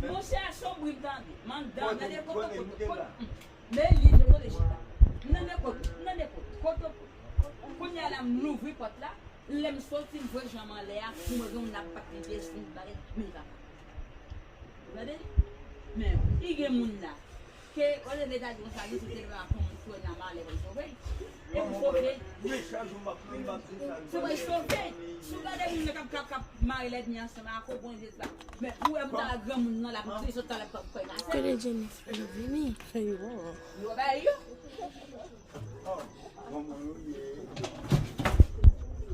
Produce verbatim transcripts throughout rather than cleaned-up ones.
Monchè, a son bri m tande. Mandan, m tande kotokoto. Men li, de kote chita. M tande koto, m tande koto, kotokoto. Kounye a la, m louvri pòt la. Lè m soti, m voye janm anlè a, pou mwen gen moun ap bat li desann bagay, men li pa ka. Ou tande? Men, li gen moun la. Ke, olye Leta di konsa, li sou tele la, pou moun fè nan malè, pou l sove. E pou sove. Se pou l sove. Si w gade moun nan k ap, k ap, k ap mare lènmi ansanm ak Bondye sa. Men, ou wè, m ta granmoun nan, l ap di, sot talè, p ap kwè nan sè. Kote Jennifer vini? Fè yo. Yo, ba yo.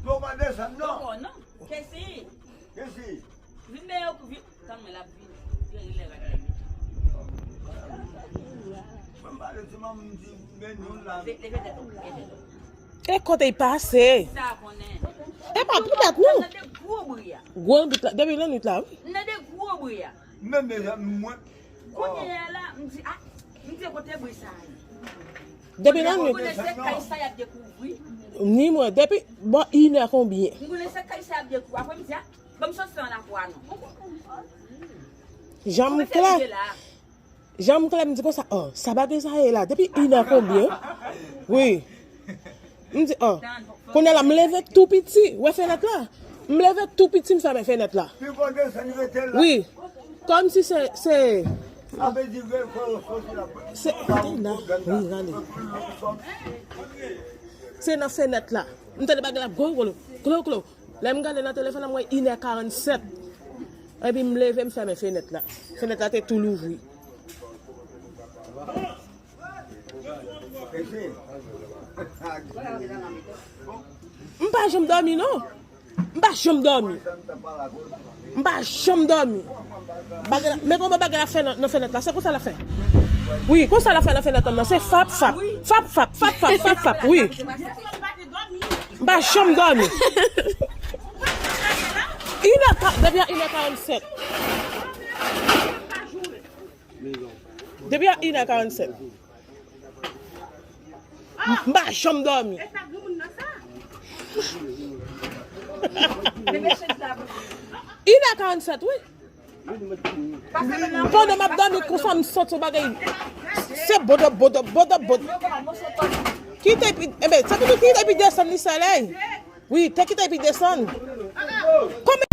Bon, pa desann, non. Poko, non. Kesi. Kesi. Vin men yo, vin. Tann mwen l ap vini. Yo, li lè rad la. Mwen pale ti manman m di, men nou la. Leve tèt ou, leve tèt ou. E kote y pase? Sa konnen. E pa pou dat, non. Nan de gwo bri a. Gwo bri la. Depi lannwit la, wi. Nan de gwo bri a. Men, mezanmi, mwen. Kounye a la, m di, a, m di, kote bri sa a ye? Depi lannwit. M konnen se kay sa y ap dekouvri. Ni mwen, depi, bon, inè konbyen? M konnen se kay sa y ap dekouvri. Apre, m di, a, ban m soti an lakou a non. Jan m klè. Jan m klè, m di konsa, oh, sa bagay sa ye la, depi inè konbyen? Wi. M di, oh, kounye a la, m leve tou piti, wè fenèt la? M leve tou piti, m fèmen fenèt la. Wi. Kòmsi se, se, se, kote la? Wi, rale. Se nan fenèt la. M tande bagay la, gwo, gwo, gwo, gwo. Lè m gade nan telefòn nan, m wè inè karannsèt. Epi m leve, m fèmen fenèt la. Fenèt la te tou louvri. M pa janm dòmi, non. M pa janm dòmi. M pa janm dòmi. Bagay la, men kòman bagay la fè nan, nan fenèt la? Se konsa l ap fè. Wi, konsa l ap fè nan fenèt la. Se fap, fap. Fap, fap, fap, fap, fap, fap, wi. M pa janm dòmi. Inè ka-, depi a inè karannsèt. Depi a inè karannsèt. M pa janm dòmi. Inè karannsèt, wi. Pandan m ap dòmi konsa, m santi yon bagay. Se bodòp, bodòp, bodòp, bodòp. Kite pi, enben, sa vle di kite pi desann li solèy. Wi, te kite pi desann. Kòman